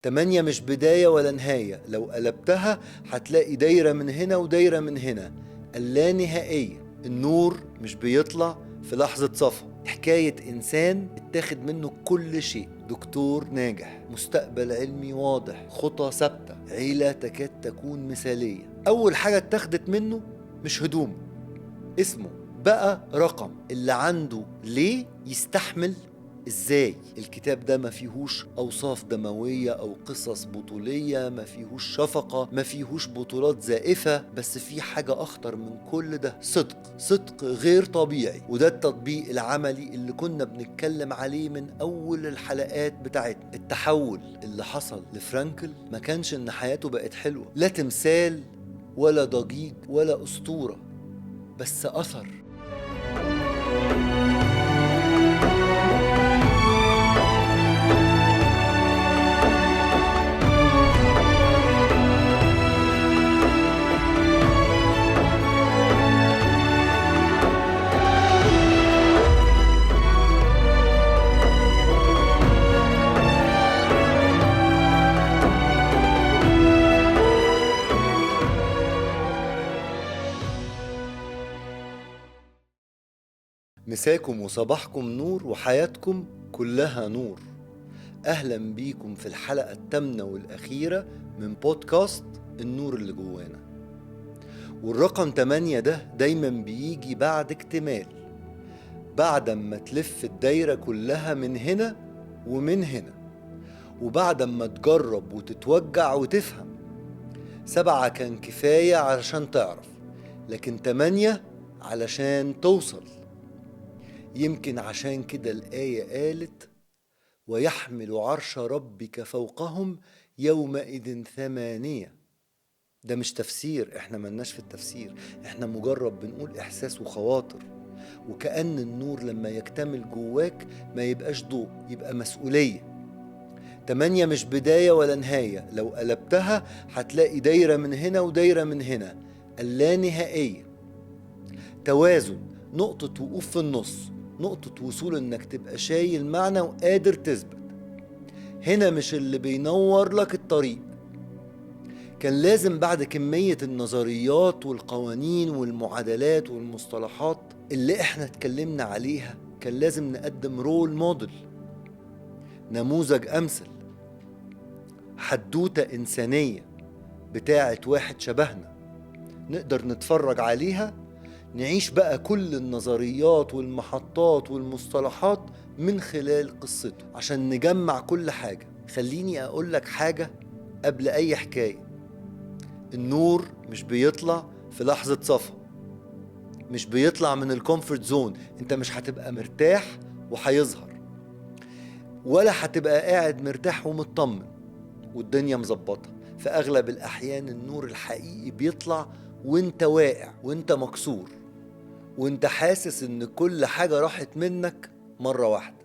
8 مش بداية ولا نهاية، لو قلبتها هتلاقي دايرة من هنا ودايرة من هنا، اللانهائية. النور مش بيطلع في لحظة صفا. حكاية إنسان اتاخد منه كل شيء، دكتور ناجح، مستقبل علمي واضح، خطى ثابتة، عيلة تكاد تكون مثالية. أول حاجة اتاخدت منه مش هدومه، اسمه بقى رقم. اللي عنده ليه يستحمل ازاي؟ الكتاب ده ما فيهوش اوصاف دموية او قصص بطولية، ما فيهوش شفقة، ما فيهوش بطولات زائفة، بس في حاجة اخطر من كل ده، صدق، صدق غير طبيعي. وده التطبيق العملي اللي كنا بنتكلم عليه من اول الحلقات بتاعتنا. التحول اللي حصل لفرانكل ما كانش ان حياته بقت حلوة، لا تمثال ولا ضجيج ولا اسطورة، بس اثر. مساكم وصباحكم نور وحياتكم كلها نور. أهلا بيكم في الحلقة 8 والأخيرة من بودكاست النور اللي جوانا. والرقم 8 ده دايما بيجي بعد اكتمال، بعد ما تلف الدايرة كلها من هنا ومن هنا، وبعد ما تجرب وتتوجع وتفهم. 7 كان كفاية علشان تعرف، لكن 8 علشان توصل. يمكن عشان كده الآية قالت: ويحمل عرش ربك فوقهم يومئذ 8. ده مش تفسير، احنا ملناش في التفسير، احنا مجرد بنقول إحساس وخواطر. وكأن النور لما يكتمل جواك ما يبقاش ضوء، يبقى مسؤولية. 8 مش بداية ولا نهاية، لو قلبتها هتلاقي دايرة من هنا ودايرة من هنا، اللانهائية. توازن، نقطة وقوف في النص، نقطة وصول انك تبقى شايل معنى وقادر تثبت. هنا مش اللي بينور لك الطريق. كان لازم بعد كمية النظريات والقوانين والمعادلات والمصطلحات اللي احنا اتكلمنا عليها، كان لازم نقدم رول موديل، نموذج أمثل، حدوتة إنسانية بتاعة واحد شبهنا نقدر نتفرج عليها، نعيش بقى كل النظريات والمحطات والمصطلحات من خلال قصته عشان نجمع كل حاجة. خليني أقولك حاجة قبل أي حكاية: النور مش بيطلع في لحظة صفا، مش بيطلع من ال comfort zone. انت مش هتبقى مرتاح وهيظهر، ولا هتبقى قاعد مرتاح ومطمن والدنيا مظبطة. في أغلب الأحيان النور الحقيقي بيطلع وانت واقع، وانت مكسور، وانت حاسس ان كل حاجة راحت منك مرة واحدة.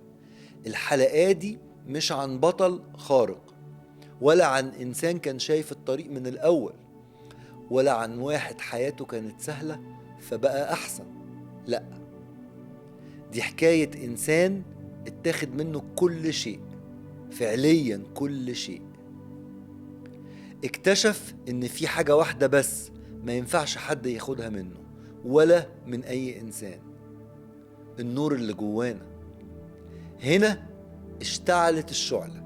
الحلقة دي مش عن بطل خارق، ولا عن إنسان كان شايف الطريق من الأول، ولا عن واحد حياته كانت سهلة فبقى أحسن. لا، دي حكاية إنسان اتاخد منه كل شيء، فعليا كل شيء. اكتشف ان في حاجة واحدة بس ما ينفعش حد ياخدها منه ولا من أي إنسان: النور اللي جوانا. هنا اشتعلت الشعلة.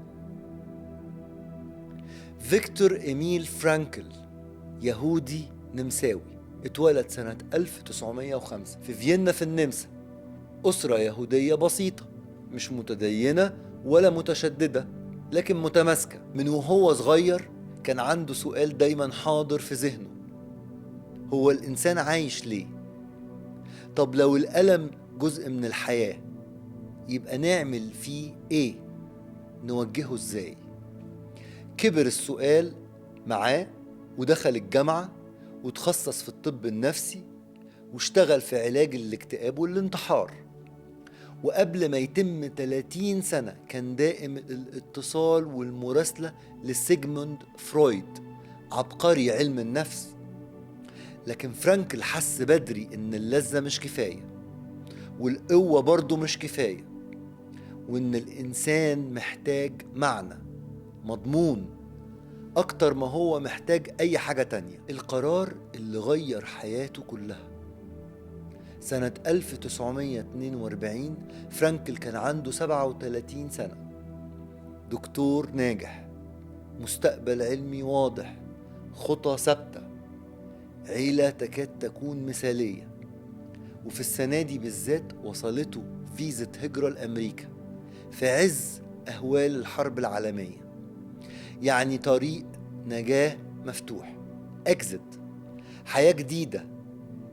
فيكتور إيميل فرانكل، يهودي نمساوي، اتولد سنة 1905 في فيينا في النمسا. أسرة يهودية بسيطة، مش متدينة ولا متشددة، لكن متماسكة. من وهو صغير كان عنده سؤال دايما حاضر في ذهنه: هو الإنسان عايش ليه؟ طب لو الألم جزء من الحياة، يبقى نعمل فيه إيه؟ نوجهه إزاي؟ كبر السؤال معاه ودخل الجامعة وتخصص في الطب النفسي واشتغل في علاج الاكتئاب والانتحار. وقبل ما يتم 30 سنة كان دائم الاتصال والمراسلة لسيجموند فرويد، عبقري علم النفس. لكن فرانكل حس بدري إن اللذة مش كفاية، والقوة برضو مش كفاية، وإن الإنسان محتاج معنى، مضمون، أكتر ما هو محتاج أي حاجة تانية. القرار اللي غير حياته كلها. سنة 1942 فرانكل كان عنده 37 سنة، دكتور ناجح، مستقبل علمي واضح، خطى ثابتة، عيلة تكاد تكون مثالية. وفي السنة دي بالذات وصلته فيزة هجرة لأمريكا في عز أهوال الحرب العالمية، يعني طريق نجاة مفتوح، أكزت، حياة جديدة،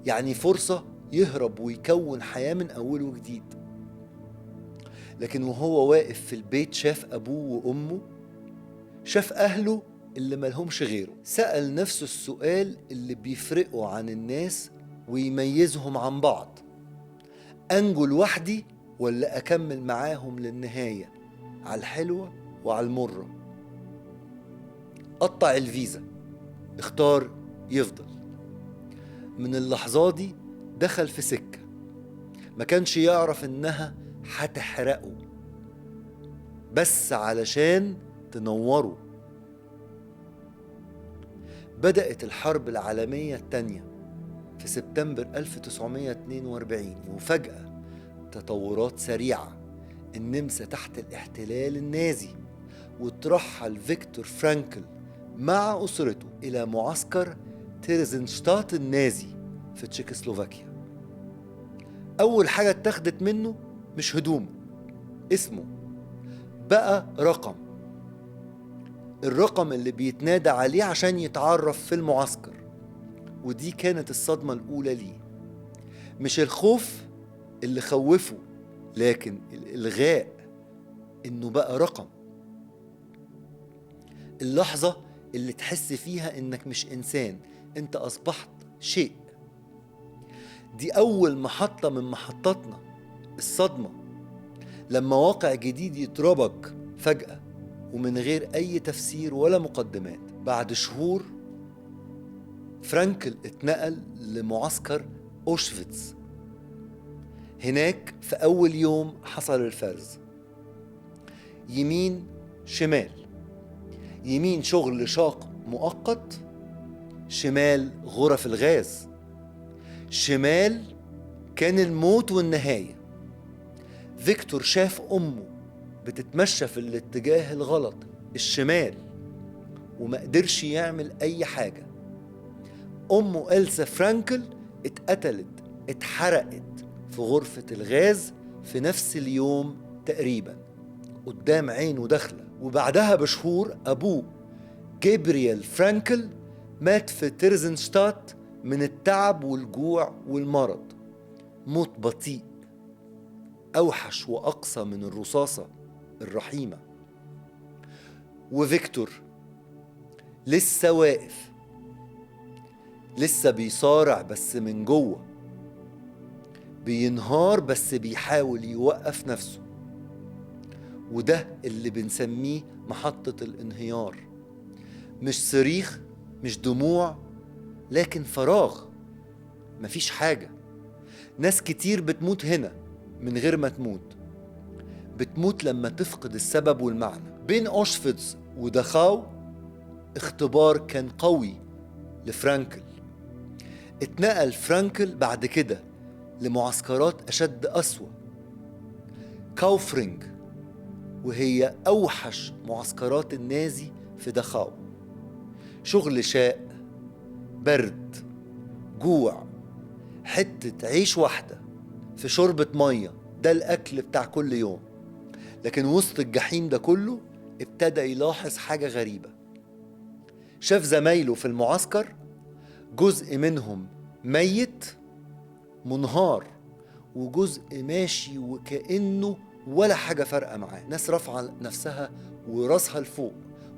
يعني فرصة يهرب ويكون حياة من أول وجديد. لكن وهو واقف في البيت شاف أبوه وأمه، شاف أهله اللي ملهمش غيره، سأل نفسه السؤال اللي بيفرقه عن الناس ويميزهم عن بعض: أنجو لوحدي ولا أكمل معاهم للنهاية، على الحلوة وعلى المرة؟ قطع الفيزا، اختار يفضل. من اللحظة دي دخل في سكة ما كانش يعرف إنها هتحرقه، بس علشان تنوره. بدأت الحرب العالمية الثانية في سبتمبر 1942، وفجأة تطورات سريعة، النمسا تحت الاحتلال النازي، وترحل فيكتور فرانكل مع أسرته إلى معسكر تيرزنشتات النازي في تشيكوسلوفاكيا. أول حاجة اتاخدت منه مش هدومه، اسمه بقى رقم، الرقم اللي بيتنادى عليه عشان يتعرف في المعسكر. ودي كانت الصدمة الأولى ليه، مش الخوف اللي خوفه، لكن الإلغاء إنه بقى رقم. اللحظة اللي تحس فيها إنك مش إنسان، أنت أصبحت شيء. دي أول محطة من محطاتنا، الصدمة، لما واقع جديد يضربك فجأة ومن غير أي تفسير ولا مقدمات. بعد شهور فرانكل اتنقل لمعسكر أوشفيتس. هناك في أول يوم حصل الفرز، يمين شمال، يمين شغل شاق مؤقت، شمال غرف الغاز، شمال كان الموت والنهاية. فيكتور شاف أمه بتتمشى في الاتجاه الغلط، الشمال، وما قدرش يعمل أي حاجة. أمه إلسا فرانكل اتقتلت، اتحرقت في غرفة الغاز في نفس اليوم تقريبا قدام عينه داخلة. وبعدها بشهور أبوه جابرييل فرانكل مات في تيرزنشتات من التعب والجوع والمرض، موت بطيء أوحش وأقصى من الرصاصة الرحيمة. وفيكتور لسه واقف، لسه بيصارع بس من جوه، بينهار بس بيحاول يوقف نفسه. وده اللي بنسميه محطة الانهيار، مش صريخ، مش دموع، لكن فراغ، مفيش حاجة. ناس كتير بتموت هنا من غير ما تموت، بتموت لما تفقد السبب والمعنى. بين أوشفيتس ودخاو اختبار كان قوي لفرانكل. اتنقل فرانكل بعد كده لمعسكرات أشد قسوة، كاوفرينج، وهي أوحش معسكرات النازي في دخاو. شغل شاق، برد، جوع، حتة عيش واحدة في شوربة مية، ده الأكل بتاع كل يوم. لكن وسط الجحيم ده كله ابتدى يلاحظ حاجة غريبة. شاف زمايله في المعسكر جزء منهم ميت منهار، وجزء ماشي وكأنه ولا حاجة فارقة معاه. ناس رافعة نفسها وراسها لفوق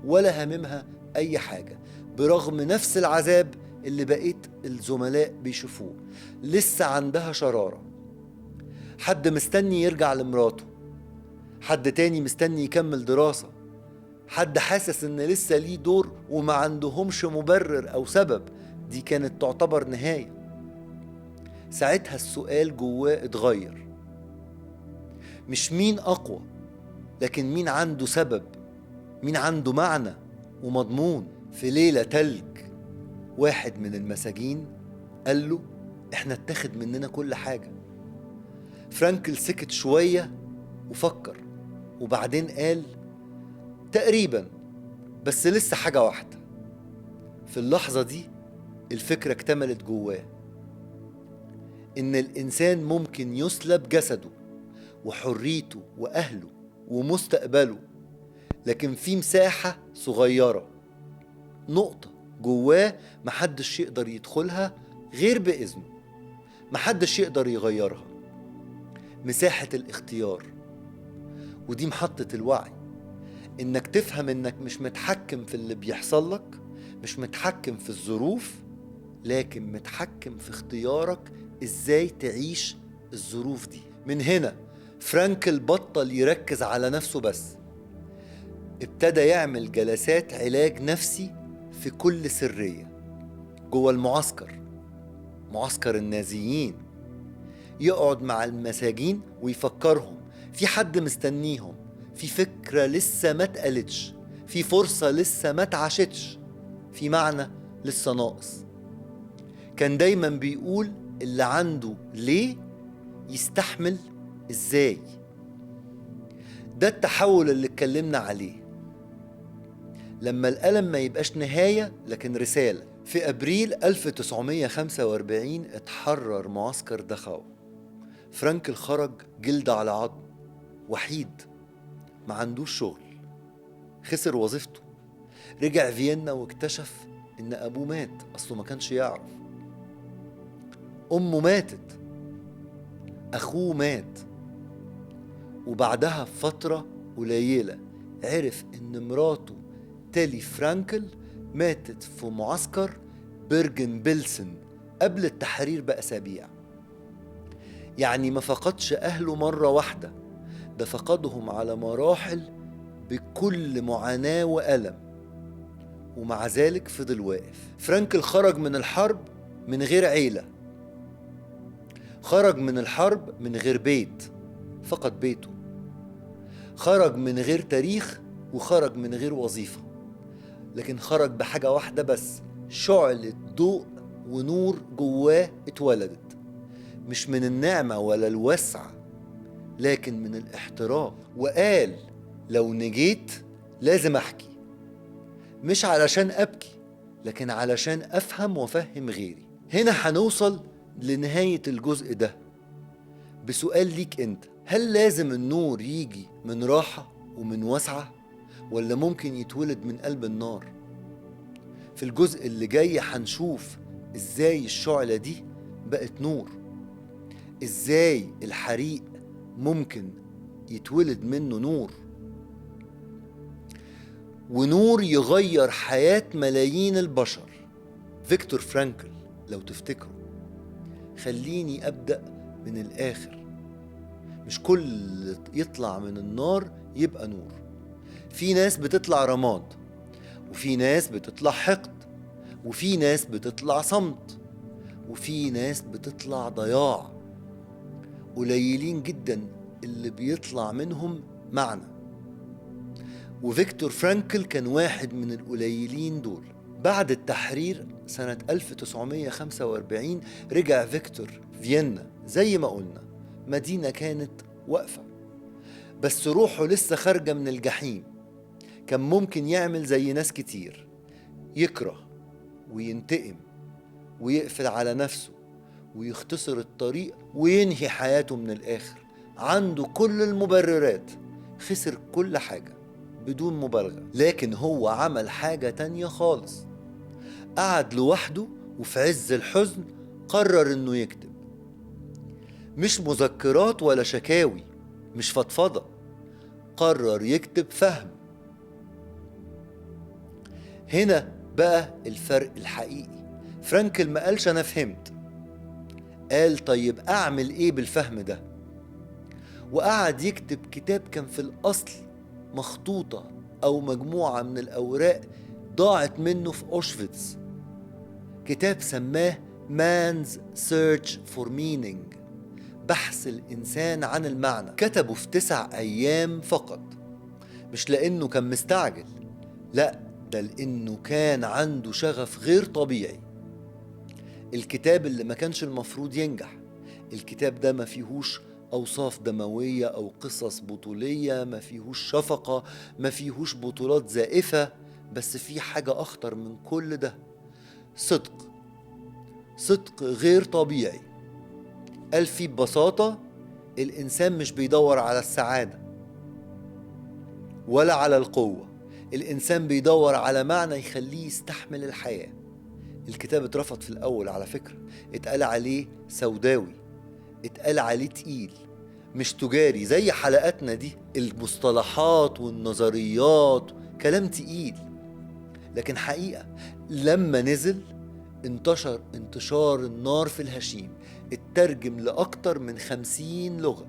ولا هاممها أي حاجة، برغم نفس العذاب اللي بقيت الزملاء بيشوفوه. لسه عندها شرارة، حد مستني يرجع لمراته، حد تاني مستني يكمل دراسة، حد حاسس إن لسه ليه دور وما عندهمش مبرر أو سبب. دي كانت تعتبر نهاية. ساعتها السؤال جواه اتغير، مش مين أقوى، لكن مين عنده سبب مين عنده معنى ومضمون؟ في ليلة تلج واحد من المساجين قال له احنا اتاخد مننا كل حاجة. فرانكل سكت شوية وفكر، وبعدين قال تقريبا، بس لسه حاجة واحدة. في اللحظة دي الفكرة اكتملت جواه، إن الإنسان ممكن يسلب جسده وحريته وأهله ومستقبله، لكن في مساحة صغيرة، نقطة جواه محدش يقدر يدخلها غير بإذنه، محدش يقدر يغيرها، مساحة الاختيار. ودي محطة الوعي، إنك تفهم إنك مش متحكم في اللي بيحصل لك، مش متحكم في الظروف، لكن متحكم في اختيارك إزاي تعيش الظروف دي. من هنا فرانكل بطل يركز على نفسه بس، ابتدى يعمل جلسات علاج نفسي في كل سرية جوه المعسكر، معسكر النازيين. يقعد مع المساجين ويفكرهم في حد مستنيهم، في فكرة لسه ما اتقالتش، في فرصة لسه ما اتعاشتش، في معنى لسه ناقص. كان دايما بيقول اللي عنده ليه يستحمل ازاي. ده التحول اللي اتكلمنا عليه، لما الألم ما يبقاش نهاية لكن رسالة. في أبريل 1945 اتحرر معسكر دخاو. فرانكل خرج جلد على عظم، وحيد، ما عندوش شغل، خسر وظيفته. رجع فيينا واكتشف إن أبوه مات، أصله ما كانش يعرف. أمه ماتت، أخوه مات. وبعدها بفترة قليلة عرف إن مراته تالي فرانكل ماتت في معسكر بيرجن بيلسن قبل التحرير بأسابيع. يعني ما فقدش أهله مرة واحدة، ده فقدهم على مراحل بكل معاناة وألم، ومع ذلك فضل واقف. فرانكل خرج من الحرب من غير عيلة، خرج من الحرب من غير بيت، فقد بيته، خرج من غير تاريخ، وخرج من غير وظيفة، لكن خرج بحاجة واحدة بس، شعلة ضوء ونور جواه اتولدت، مش من النعمة ولا الوسع، لكن من الاحتراق. وقال لو نجيت لازم أحكي، مش علشان أبكي، لكن علشان أفهم وأفهم غيري. هنا هنوصل لنهاية الجزء ده بسؤال ليك أنت: هل لازم النور يجي من راحة ومن وسعة، ولا ممكن يتولد من قلب النار؟ في الجزء اللي جاي هنشوف إزاي الشعلة دي بقت نور، إزاي الحريق ممكن يتولد منه نور، ونور يغير حياة ملايين البشر. فيكتور فرانكل لو تفتكروا. خليني أبدأ من الآخر، مش كل اللي يطلع من النار يبقى نور. في ناس بتطلع رماد، وفي ناس بتطلع حقد، وفي ناس بتطلع صمت، وفي ناس بتطلع ضياع. قليلين جدا اللي بيطلع منهم معنى، وفيكتور فرانكل كان واحد من القليلين دول. بعد التحرير سنة 1945 رجع فيكتور فيينا، زي ما قلنا مدينة كانت واقفة، بس روحه لسه خارجة من الجحيم. كان ممكن يعمل زي ناس كتير، يكره وينتقم ويقفل على نفسه ويختصر الطريق وينهي حياته من الآخر. عنده كل المبررات، خسر كل حاجة بدون مبالغة، لكن هو عمل حاجة تانية خالص. قعد لوحده وفي عز الحزن قرر انه يكتب، مش مذكرات ولا شكاوي، مش فضفضة، قرر يكتب فهم. هنا بقى الفرق الحقيقي. فرانكل ما قالش أنا فهمت، قال طيب أعمل إيه بالفهم ده؟ وقعد يكتب كتاب كان في الأصل مخطوطة أو مجموعة من الأوراق ضاعت منه في أوشفيتس. كتاب سماه Man's Search for Meaning، بحث الإنسان عن المعنى. كتبه في 9 أيام فقط، مش لأنه كان مستعجل، لا، ده لأنه كان عنده شغف غير طبيعي. الكتاب اللي ما كانش المفروض ينجح، الكتاب ده ما فيهوش أوصاف دموية أو قصص بطولية، ما فيهوش شفقة، ما فيهوش بطولات زائفة، بس في حاجة أخطر من كل ده: صدق. صدق غير طبيعي. قال فيه ببساطة: الإنسان مش بيدور على السعادة ولا على القوة، الإنسان بيدور على معنى يخليه يستحمل الحياة. الكتاب اترفض في الأول على فكرة، اتقال عليه سوداوي، اتقال عليه تقيل، مش تجاري زي حلقاتنا دي، المصطلحات والنظريات كلام تقيل. لكن حقيقة لما نزل انتشر انتشار النار في الهشيم، اترجم لأكتر من 50 لغة،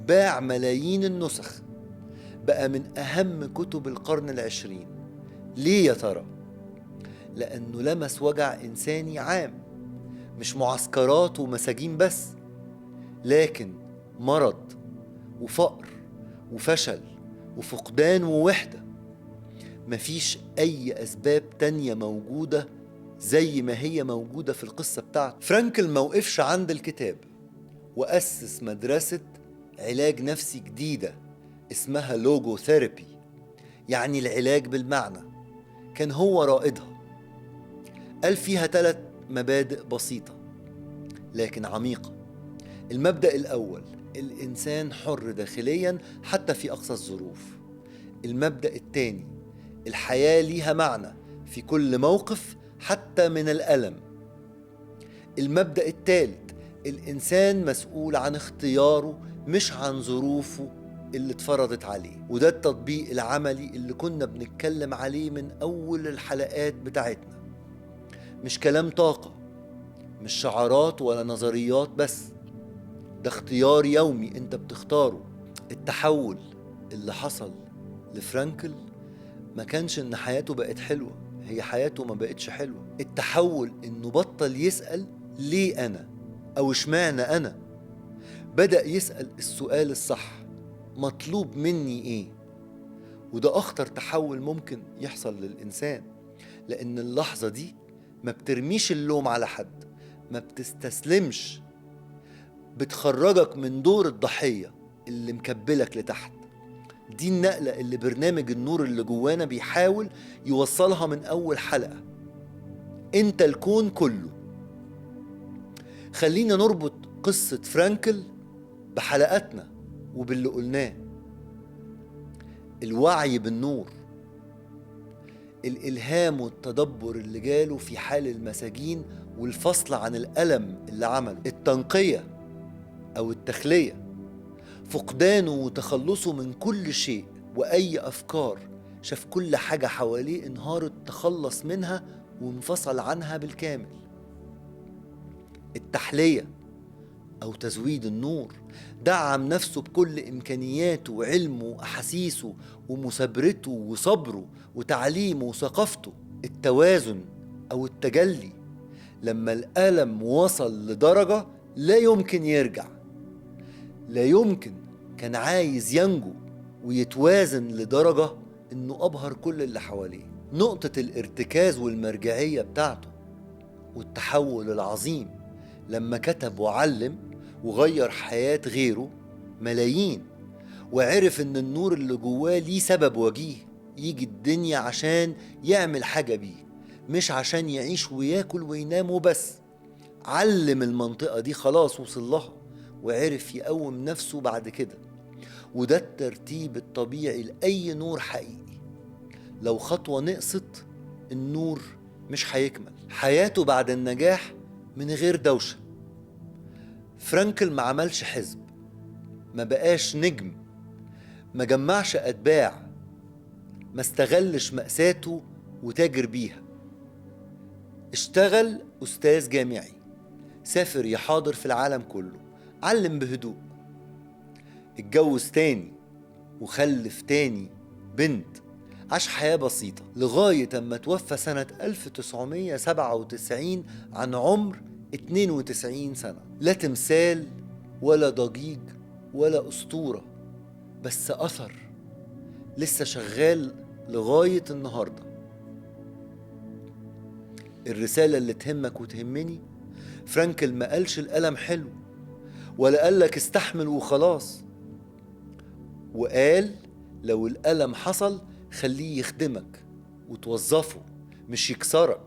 باع ملايين النسخ، بقى من أهم كتب القرن العشرين. ليه يا ترى؟ لأنه لمس وجع إنساني عام، مش معسكرات ومساجين بس، لكن مرض وفقر وفشل وفقدان ووحدة. مفيش أي أسباب تانية موجودة زي ما هي موجودة في القصة بتاعته. فرانكل موقفش عند الكتاب، وأسس مدرسة علاج نفسي جديدة اسمها logotherapy، يعني العلاج بالمعنى. كان هو رائدها. قال فيها 3 مبادئ بسيطة لكن عميقة. المبدأ الأول: الإنسان حر داخليا حتى في أقصى الظروف. المبدأ الثاني: الحياة ليها معنى في كل موقف حتى من الألم. المبدأ الثالث: الإنسان مسؤول عن اختياره مش عن ظروفه اللي اتفرضت عليه. وده التطبيق العملي اللي كنا بنتكلم عليه من أول الحلقات بتاعتنا. مش كلام طاقة، مش شعارات ولا نظريات بس، ده اختيار يومي انت بتختاره. التحول اللي حصل لفرانكل ما كانش ان حياته بقت حلوة، هي حياته ما بقتش حلوة. التحول انه بطل يسأل ليه انا او اشمعنى انا، بدأ يسأل السؤال الصح: مطلوب مني ايه؟ وده اخطر تحول ممكن يحصل للإنسان، لان اللحظة دي ما بترميش اللوم على حد، ما بتستسلمش، بتخرجك من دور الضحية اللي مكبلك لتحت. دي النقلة اللي برنامج النور اللي جوانا بيحاول يوصلها من أول حلقة. انت الكون كله. خلينا نربط قصة فرانكل بحلقاتنا وباللي قلناه. الوعي بالنور، الإلهام والتدبر اللي جاله في حال المساجين والفصل عن الألم اللي عمله، التنقية أو التخلية، فقدانه وتخلصه من كل شيء وأي أفكار، شاف كل حاجة حواليه انهارت، تخلص منها وانفصل عنها بالكامل. التحلية أو تزويد النور، دعم نفسه بكل إمكانياته وعلمه وأحاسيسه ومثابرته وصبره وتعليمه وثقافته. التوازن أو التجلي، لما الألم وصل لدرجة لا يمكن يرجع، لا يمكن، كان عايز ينجو ويتوازن لدرجة إنه أبهر كل اللي حواليه. نقطة الارتكاز والمرجعية بتاعته والتحول العظيم لما كتب وعلم وغير حياة غيره ملايين، وعرف إن النور اللي جواه ليه سبب وجيه يجي الدنيا عشان يعمل حاجة بيه، مش عشان يعيش وياكل وينام وبس. علم المنطقة دي خلاص وصل لها، وعرف يقوم نفسه بعد كده. وده الترتيب الطبيعي لأي نور حقيقي. لو خطوة نقصت النور مش هيكمل. حياته بعد النجاح من غير دوشة. فرانكل ما عملش حزب، ما بقاش نجم، ما جمعش أتباع، ما استغلش مأساته وتاجر بيها. اشتغل أستاذ جامعي، سافر يحاضر في العالم كله، علم بهدوء، اتجوز تاني وخلف تاني بنت، عاش حياة بسيطة لغاية أما توفى سنة 1997 عن عمر 92 سنة. لا تمثال ولا ضجيج ولا أسطورة، بس أثر لسه شغال لغاية النهاردة. الرسالة اللي تهمك وتهمني، فرانكل ما قالش الألم حلو ولا قالك استحمل وخلاص، وقال لو الألم حصل خليه يخدمك وتوظفه مش يكسرك.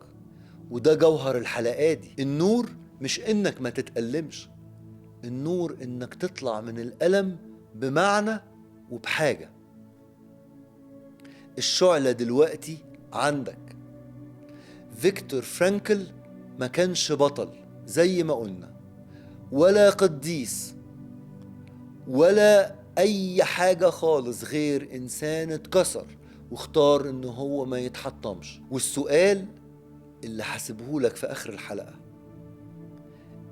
وده جوهر الحلقات دي. النور مش إنك ما تتألمش، النور إنك تطلع من الألم بمعنى وبحاجة. الشعلة دلوقتي عندك. فيكتور فرانكل ما كانش بطل زي ما قلنا، ولا قديس، ولا أي حاجة خالص، غير إنسان اتكسر واختار إن هو ما يتحطمش. والسؤال اللي حاسبهولك في آخر الحلقة،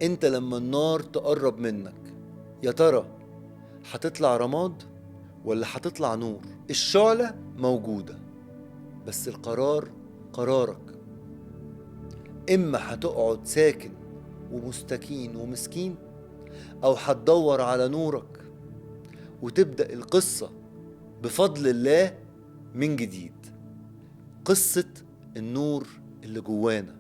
أنت لما النار تقرب منك يا ترى هتطلع رماد ولا هتطلع نور؟ الشعلة موجودة، بس القرار قرارك. إما هتقعد ساكن ومستكين ومسكين، أو هتدور على نورك وتبدأ القصة بفضل الله من جديد، قصة النور اللي جوانا.